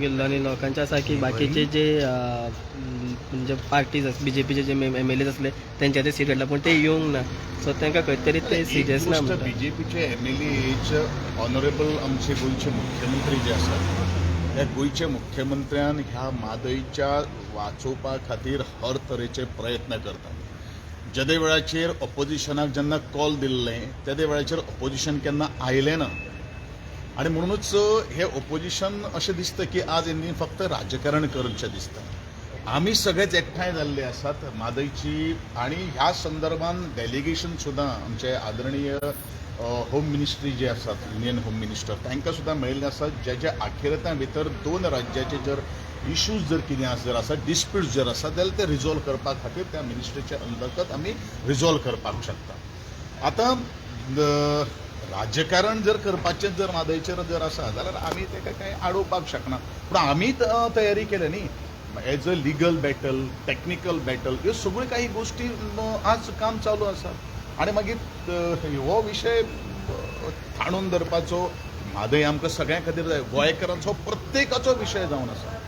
गेल्लो आनी लोकांचे आसा की बाकीचे जे म्हणजे पार्टीज बीजेपीचे जे एमएलए आसले तेंच्या ते सीट काडला, पूण ते येवंक ना, सो तांकां खंय तरी ते एक सिरियस ना गोष्ट, म्हणटा. बीजेपीचे एमएलएचे, ऑनरेबल आमचे गोंयचे मुख्यमंत्री जे आसात, त्या गोंयच्या मुख्यमंत्र्यान ह्या म्हादयच्या वाचोवपा खातीर हर तरेचे प्रयत्न करतात. जेदे वेळाचेर ऑपोजिशनाक जेन्ना कॉल दिल्लें, तेदे वेळाचेर ऑपोजिशन केन्ना आयलें ना आनी म्हणूनच हे ऑपोजिशन अशें दिसता की आज हेंनी फक्त राजकारण करचें दिसता. आमी सगळेच एकठांय जाल्ले आसात म्हादयची आनी ह्या संदर्भान डेलिगेशन सुद्दां आमचे आदरणीय होम मिनिस्ट्री जे आसात, युनियन होम मिनिस्टर, तांकां सुद्दां मेळिल्लें आसा. जेच्या अखेरता भितर दोन राज्याचे जर इश्यूज जर कितें आसा, जर आसा डिस्प्यूट्स जर आसा जाल्यार ते रिजॉल्व करपा खातीर त्या मिनिस्ट्रीच्या अंतर्गत आमी रिजॉल्व करपाक शकता. आतां राजकारण जर करपाचें जर म्हादयचेर जर आसा जाल्यार आमी ताका कांय आडोवपाक शकना, पूण आमी तयारी केल्या न्ही, as a legal battle, technical battle, ह्यो सगळ्यो काही गोश्टी आज काम चालू आसा. आनी मागीर हो विशय ताणून धरपाचो, म्हादय आमकां सगळ्यां खातीर जाय, गोंयकारांचो प्रत्येकाचो विशय जावन आसा.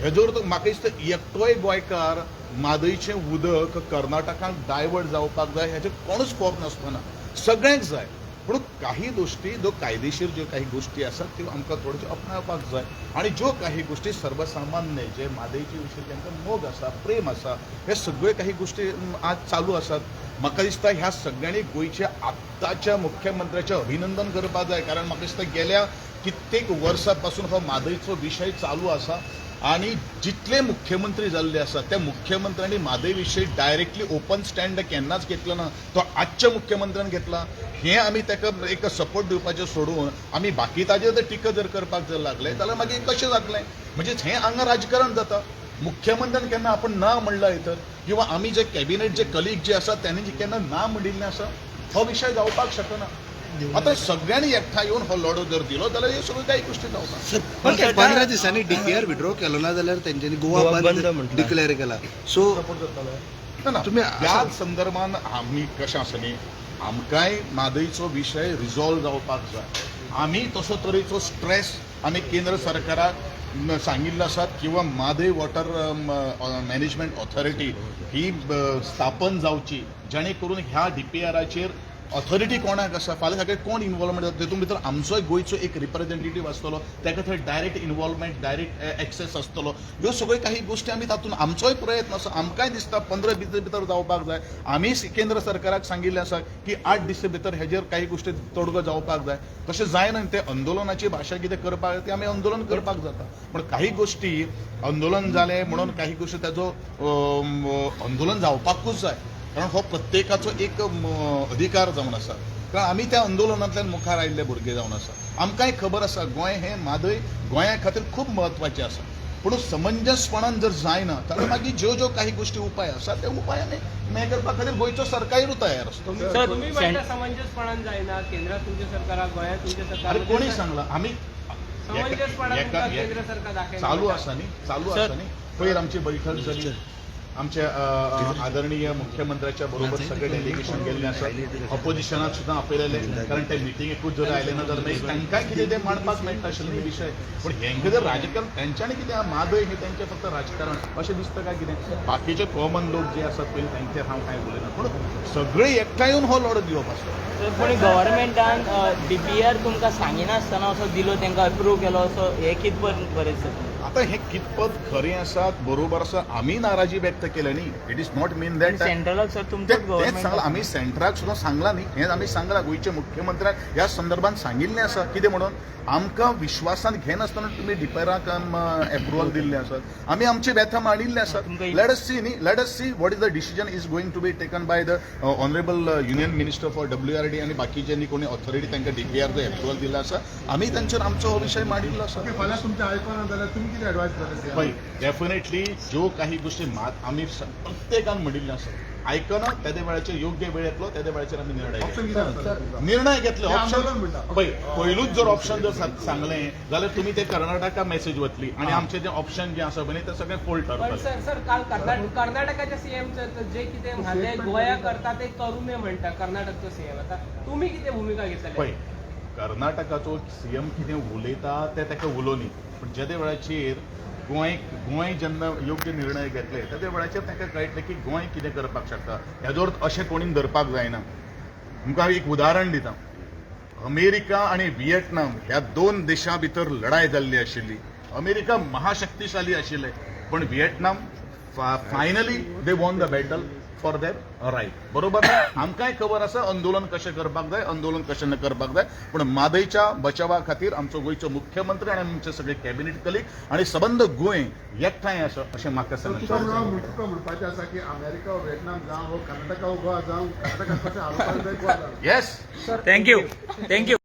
हेजोर तर म्हाका दिसता एकटोय गोंयकार म्हादयचें उदक कर्नाटकाक डायवर्ट जावपाक जाय हेजें कोणूच फॉर नासतना, सगळ्यांक जाय. पूण काही गोश्टी ज्यो कायदेशीर ज्यो काही गोश्टी आसात त्यो आमकां थोड्यो आपणावपाक जाय आनी ज्यो काही गोश्टी सर्वसामान्य जे म्हादयचे विशयी तांकां मोग आसा, प्रेम आसा, हे सगळे काही गोश्टी आज चालू आसात. म्हाका दिसता ह्या सगळ्यांनी गोंयच्या आत्ताच्या मुख्यमंत्र्याचें अभिनंदन करपाक जाय, कारण म्हाका दिसता गेल्या कित्येक वर्सां पासून हो म्हादयचो विशय चालू आसा आनी जितले मुख्यमंत्री जाल्ले आसात त्या मुख्यमंत्र्यांनी म्हादय विशयी डायरेक्टली ओपन स्टँड केन्नाच घेतलो ना, तो आजच्या मुख्यमंत्र्यान घेतला. हें आमी ताका एक सपोर्ट दिवपाचें सोडून आमी बाकी ताजेर जर टिका जर करपाक जर लागले जाल्यार मागीर कशें जातलें? म्हणजे हें हांगा राजकारण जाता. मुख्यमंत्र्यान केन्ना आपण ना म्हणलां तर किंवा आमी जे कॅबिनेट जे कलीग जे आसा त्यांनी जे केन्ना ना म्हणिल्लें आसा, हो विशय जावपाक शकना. आतां सगळ्यांनी एकठांय येवन हो लढो जर दिलो जाल्यार ह्यो सगळ्यो काही गोश्टी जावपाक. सर, 15 दिसांनी डीपीआर विड्रॉ केलो ना जाल्यार तेंच्यांनी गोवा गोवा बंद बंद म्हटलां. डिक्लेअर केला, सो ना, ना. तुम्ही ह्या संदर्भान आमी कशें आसा न्ही, आमकांय म्हादयचो विशय रिजॉल्व जावपाक जाय. आमी तसो तरेचो स्ट्रेस आमी केंद्र सरकाराक सांगिल्लो आसा किंवा म्हादय वॉटर मॅनेजमेंट ऑथॉरिटी ही स्थापन जावची, जेणे करून ह्या डीपीआराचेर ऑथॉरिटी कोणाक आसा, फाल्यां सगळे कोण इन्वॉल्वमेंट जाता, तितून भितर आमचोय गोंयचो एक रिप्रेझेंटेटीव आसतलो, ताका थंय डायरेक्ट इन्वॉल्वमेंट, डायरेक्ट एक्सेस आसतलो. ह्यो सगळ्यो काही गोश्टी आमी तातूंत आमचोय प्रयत्न आसा. आमकांय दिसता 15 दिसां भितर जावपाक जाय. आमी केंद्र सरकाराक सांगिल्लें आसा की 8 दिसां भितर हेजेर काही गोश्टी तोडगो जावपाक जाय. तशें जायना, ते आंदोलनाची भाशा कितें करपाक जाय ती आमी आंदोलन करपाक जाता, पूण काही गोश्टी आंदोलन जालें म्हणून काही गोश्टी ताजो आंदोलन जावपाकूच जाय, कारण हो प्रत्येकाचो एक अधिकार जावन आसा. कारण आमी त्या आंदोलनांतल्यान मुखार आयिल्ले भुरगे जावन आसा. आमकांय खबर आसा गोंय हें म्हादय गोंया खातीर खूब म्हत्वाचें आसा, पूण समंजसपणान जर जायना जाल्यार मागीर ज्यो ज्यो काही गोश्टी उपाय आसा ते उपाय आमी हें करपा खातीर गोंयचो सरकारूय तयार आसता. सर, तुम्ही म्हणता समंजसपणान जायना, केंद्रात तुमच्या सरकाराक, गोंयांत तुमच्या सरकार. अरे, कोणी सांगला आमी समंजसपणान तुमकां केंद्र सरकार दाखयना. चालू आसा न्ही, चालू आसा न्ही. पयर आमची बैठक जाली आमच्या आदरणीय मुख्यमंत्र्याच्या बरोबर, सगळे डेलिगेशन गेल्ले आसा. ऑपोजिशनाक सुद्दां आपयलेले, कारण ते मिटिंगेकूच जर आयले ना जाल्यार मागीर तांकांय कितें तें मांडपाक मेळटा आशिल्लें न्ही विशय. पूण हेंकां जर राजकारण तेंच्यांनी कितें, म्हादय हें तेंचें फक्त राजकारण अशें दिसता काय कितें? बाकीचे कॉमन लोक जे आसात पळय तेंचेर हांव कांय उलयना, पूण सगळे एकठांय येवन हो लढो दिवप आसता. सर, पूण गव्हर्मेंटान डीपीआर तुमकां सांगिनासतना असो दिलो, तांकां अप्रूव केलो असो, हें कितपत बरें सर? आता हे कितपत खरें आसा, बरोबर आसा, आमी नाराजी व्यक्त केल्या न्ही. It is not mean that सेंट्रलाक सर तेच तुमचोच तेच गव्हर्मेंट. सांगलां, आमी सेंट्राक सुद्दां सांगलां न्ही. हें आमी सांगलां, गोंयच्या मुख्यमंत्र्याक ह्या संदर्भात सांगिल्लें आसा. कितें म्हणून आमकां विश्वासान घेनासतना तुमी डिपेराक एप्रुवल दिल्लें आसात. आमी आमची व्यथा मांडिल्ले आसात. तुमकां let us सी न्ही, let us see what is the decision is going to be taken by the honourable union minister for WRD आनी बाकीच्यांनी कोणी ऑथॉरिटी तांकां डीपीआर एप्रुवल दिल्लो आसा. आमी तांचेर आमचो हो विशय मांडिल्लो आसा. ओके, फाल्यां तुमचें आयकना जाल्यार तुमी कितें एडवायस करतले? पळय, डेफिनेटली ज्यो काही गोष्टी मात आमी प्रत्येकान म्हणिल्लें आसा, आयकना तेदे वेळाचेर योग्य वेळ येतलो, तेदे वेळाचेर आमी निर्णय ऑप्शन घेतले. कितें आसतलें? निर्णय घेतले. ते ऑप्शन आंदोलन म्हणटा. पळय, पयलूच जर ऑप्शन जर सांगलें जाल्यार तुमी ते कर्नाटका मेसेज वतली आनी आमचे जे ऑप्शन जे आसा पळय ते सगळे फोल्ड पण ठरतले. सर, सर, काल कर्नाटकाच्या सीएम जे कितें म्हादय गोंया करता ते करू नये म्हणटा कर्नाटकचो सीएम. आता तुम्ही कितें भूमिका घेतली? पळय, कर्नाटकाचो सीएम कितें उलयता तें ताका उलोवनी. पूण जेदे वेळाचेर गोंय गोंय जेन्ना योग्य निर्णय घेतले तेदे वेळाचेर तांकां कळटलें की गोंय कितें करपाक शकता. हेजो अर्थ अशें कोणीन धरपाक जायना. तुमकां हांव एक उदाहरण दिता. अमेरिका आनी व्हिएतनाम ह्या दोन देशां भितर लढाय जाल्ली आशिल्ली. अमेरिका महाशक्तिशाली आशिल्ले, पण Vietnam finally they won the battle for their right. बरोबर, आमकांय खबर आसा आंदोलन कशें करपाक जाय, आंदोलन कशें न करपाक जाय. पूण म्हादयच्या बचावा खातीर आमचो गोंयचो मुख्यमंत्री आनी आमचे सगळे कॅबिनेट कलीग आनी सबंद गोंय एकठांय आसा अशें म्हाका तुका सांगचें. तुका म्हणपाचें आसा की अमेरिका हो व्हिएतनाम जावं, हो कर्नाटका हो गोवा जावं, कर्नाटका कशें हारोवपाक जाय गोवा जावं. Yes. Thank you, thank you.